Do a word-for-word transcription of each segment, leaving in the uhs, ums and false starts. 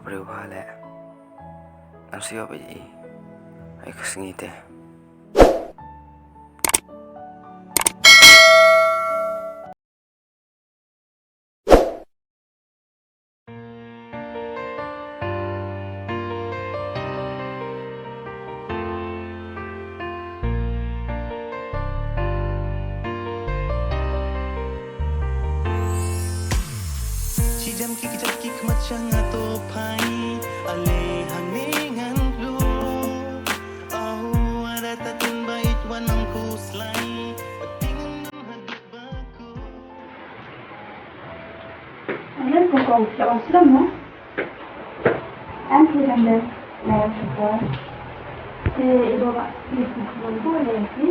briew bha leh. Ngam sngewbha ïa i. Ai ka sngi te. Shi jam ki kjat ki khmat sha nga to phai. Ale hangne ngan lu. Ahu ara ta tun bait wan nang ku slai. Pating nang hadik ba ku. Ayan, kong kong, lawan selam, no? An phi dang dang, lawan selam. Te ibu bak, ibu kawan bu, lawan si.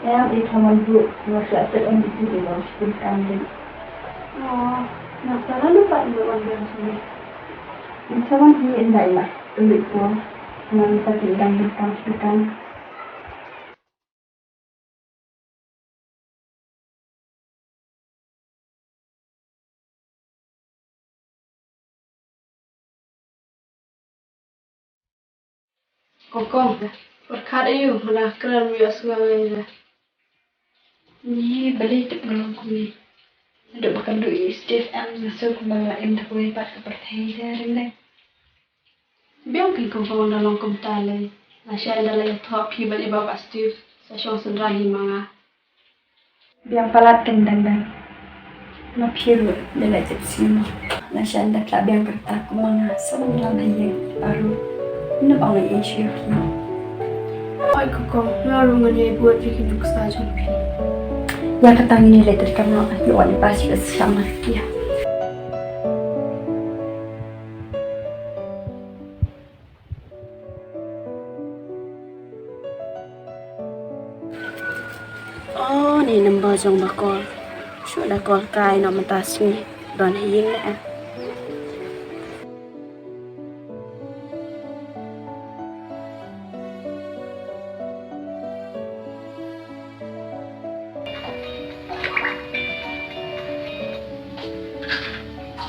Em, i kawan bu, nga sa set on di sini, lawan selam kan ding. Oh, na sara lupa ibu wan dang sini. Insa wan hi inda ila, ulit ko. Nang sa ki dang dang, dang. Kong kong, pyrkhat aïu, nga la kren ïohsngew ïa. Ni balei tip nga long kumne. Naduh ba ka duh ïa Steve em nga sngew kumba nga im da kawei pat ka pyrthei te ring dei. Biang phi kong kong da long kumta lei. Lashai da la ïathoh phi bad i bah Steve sa shong synran hi ma nga. Biang palat keiñ dang dang. Ma phi ruh da la jep sien. Lashai da phi la biang kata kumba nga sa ban lam ha ïing baroh. Naba nga ïeit shuh ïa phi. Oi kong kong, nga ruh ngan ïai bud ïa ki nuksa jong phi. Ïa kata ngin ïaleh treikam noh, ïa wan ba shu sha ma ïa. Oh, ni number jong Bakor. Shu da call kai noh mynta sngi. Don ha ïing ne em.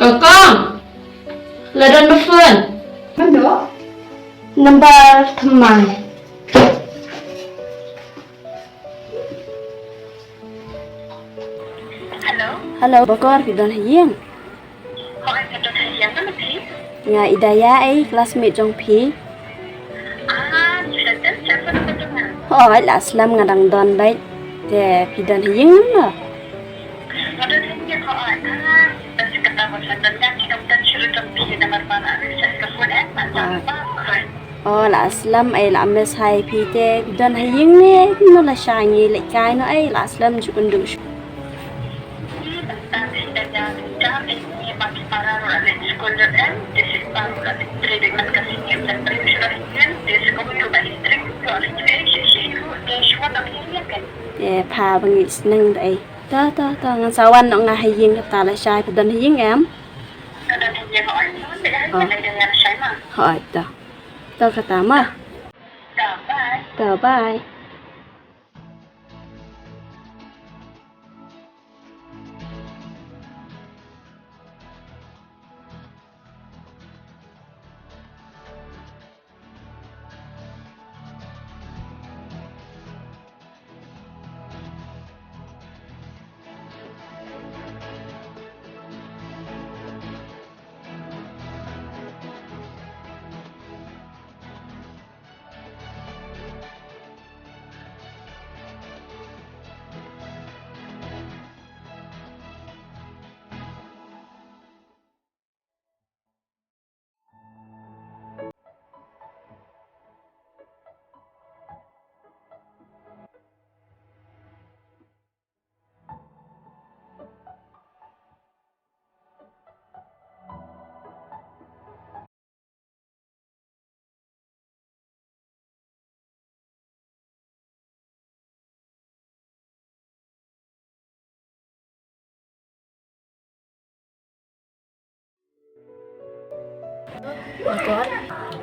Kong kong. La don ba phone. Mano? Number thymmai. Hello. Hello, Bakor, phi don ha ïing? Hooid, nga don ha ïing, nga phi. Nga i Daya ei, classmate jong phi. Ah, phi la don, sha sha don nga. Hooid, la slem nga dang don beit. Te phi don ha ïing ne em? Nga don ha ïing, hooid. Ah, don shi katta ba sha don nga, phi dang don shuh don phi namar ba la recess ka phone eh. Ah. Oh, la slem ei, la miss hi phi te, phi don ha ïing ne, kumno lashai ngi leit kai noh ei, la slem ju kynduh shuh. Te pha ba ngi sneng da ei. To, to, to, ngan sa wan noh nga ha ïing kata lashai, phi don ha ïing em? Oh. Hooid, to. To kata ma. To, bye.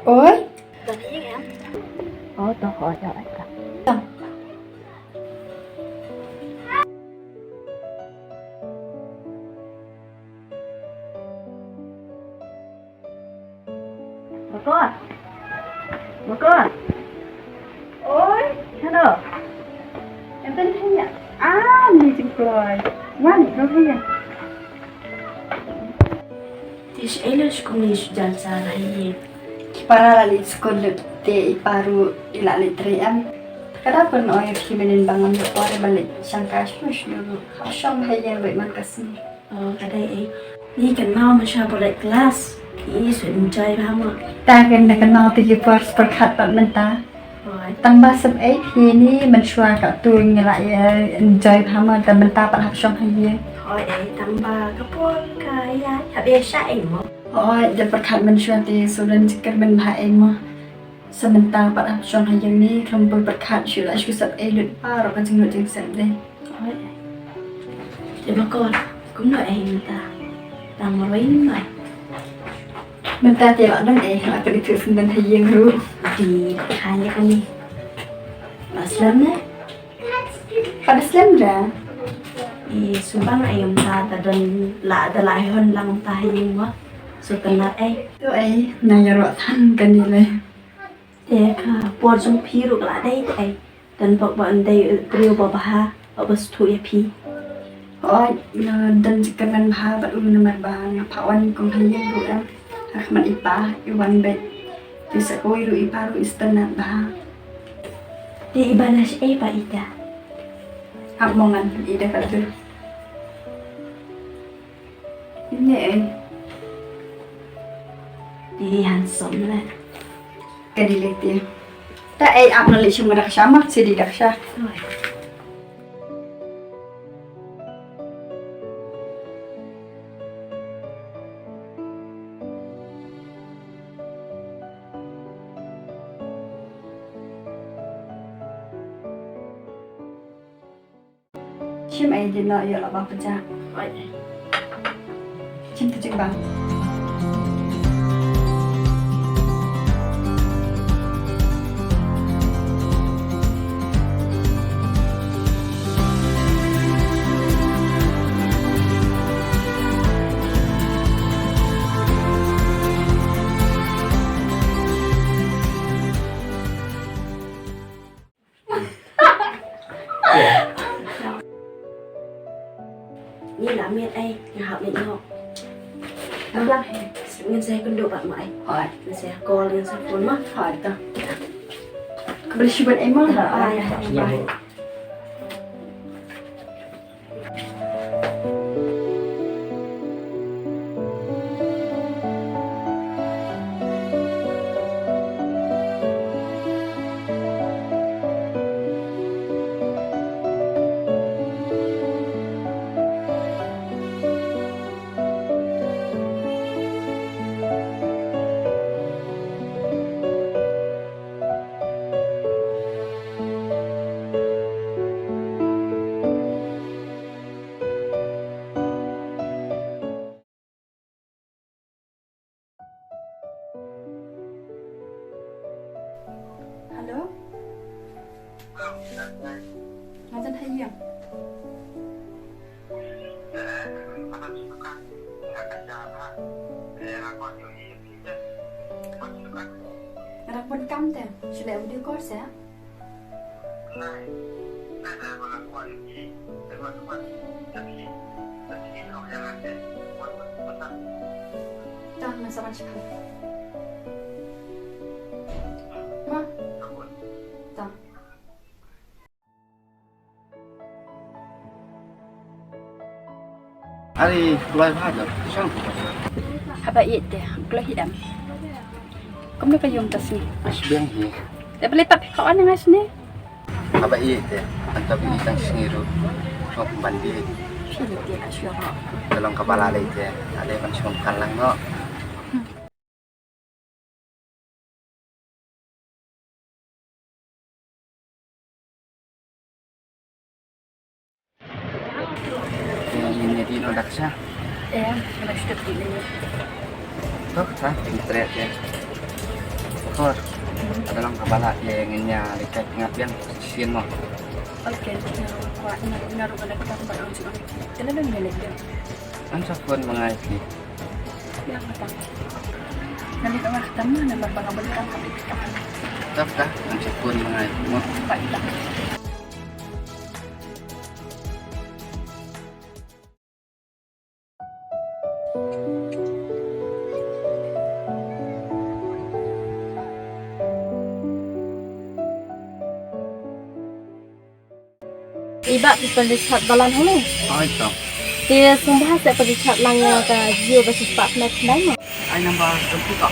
Oi? Oi, to hooid, hooid, to. Makor. Makor. Oi. Hello. Ynda hynñiew. Ah, ni jingkloi. Wan, ro hynñiew. Te shaei la shu kumne shu jan sa la hi. Ki para la leit skul lut te i pa ruh i la leit trei em. Ka da pynoi ïa phi mynnin ba ngam ïoh por ba leit shangkai shuh shuh ruh. Hap shong ha ïing ruh man ka sngi. Oh, ka dei ei. Ngi kynmaw mynshuwa ba leit klas. Ngi shu enjoy bha mo. Ta kynda kynmaw te ki por pyrkhat pat mynta. Hooid. Tang ba sep ei phi ni mynshuwa katto ngi la ïa enjoy bha mo, te mynta pat hap shong ha ïing. Hooid ei, tang ba ka por ka ïaid hap ïa shah ei mo. Hooid, da pyrkhat mynshuwa te shu don jingkyrmen bha ei mo. Sa mynta pat hap shong ha ïing ni, khlem poi pyrkhat shuh la shu sep ei lut baroh ka jinglut jingsep de. Hooid. Te Makor, kumno ei mynta? Tang marwei ne mai? Mynta te la don ei, la kane tu sendon ha ïing ruh. Di, kane kane. Ba slem ne? Ba slem da. I, sumbang ei mynta ta don la, da la hon lang ta ha ïing mo. Su tynat ei. To ei, na ïaroh than kane lei. Te ka por jong phi ruh ka la dei te ei. Don bok ba yn dei briew ba bha, ba sngewthuh ïa phi. Hooid, nga don jingkyrmen bha bad u namar ba nga phah wan kum ha ïing ruh em. Ha khmat i pa, i wan beit. Te sa kawei ruh i pa ruh i sngewtynnat bha. Te i ba na shaei ba ita? Hap mo ngan i da ka dur. Ine ei. Te handsome la. Ka dei lei te. Ta ei ap na lei shim nga da ka sha ma, sidi da ka sha. Shim ei dei noh ïoh la ba pynjah. Oi. Shim tu jingbang. Ngi la miet ei, nga hap miet noh. Ngan sa kynduh pat ma ei. Hooid. Ngan sa call, ngan sa phone ma. Hooid to. Khublei shibun ei ma. Bye. Bye. Hello? Nga jan ha ïing. Nga dang bun kam te, shu leh video call seh. To, ngan sa wan shipang. Ma. To. Are kloi bha, jong shong. Haba ïeit te, kloi hi dang. Kumno ka ïung ta sngi? Nga shu biang hi. Te balei pat phi phah wan nga shane? Haba ïeit te, hangta ba ïeit tang sngi ruh. Shong ban bieit. Phi leit te la shu ïoh. Ka long kaba la leit te, la dei ban shong kan lang noh. Te ngin ïa dih noh da ka sha. Em, nga shu dih noh. To ka sha, ngin treh te. Kor. Ka long kaba lah te ngin ïa leit kai pyngngad biang shisien mo. Okay, nga kwah, nga ruh nga leit kam ba ong jong. Te lada ngin leit biang. Ngan sa phone ma nga ïa phi. Biang kata. Nalor ka kata ma namar ba nga bynta ka bit ka. Tap ka, nang sa phone ma nga ïa u. Bye bye. I bah, phi pynrecharge balan hangne? Hooid to. Te sngewbha sa pynrecharge lang ïa ka Jio ba shispah khyndai khyndai mo. Ai number jong phi ko.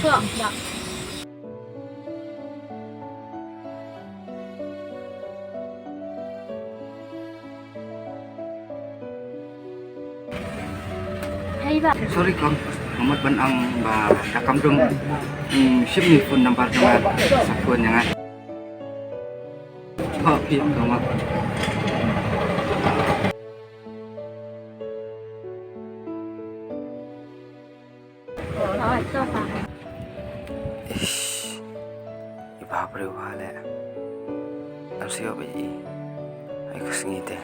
Ko, bah. Hei bah. Sorry kong, nga mut ban ong ba da kam dum. Hmm, shim ïa u phone number jong nga, sa phone ïa nga. Ba phi ong ma. Ish, i ba briew ba leh. Am sio ba i. Ai ka sngi te.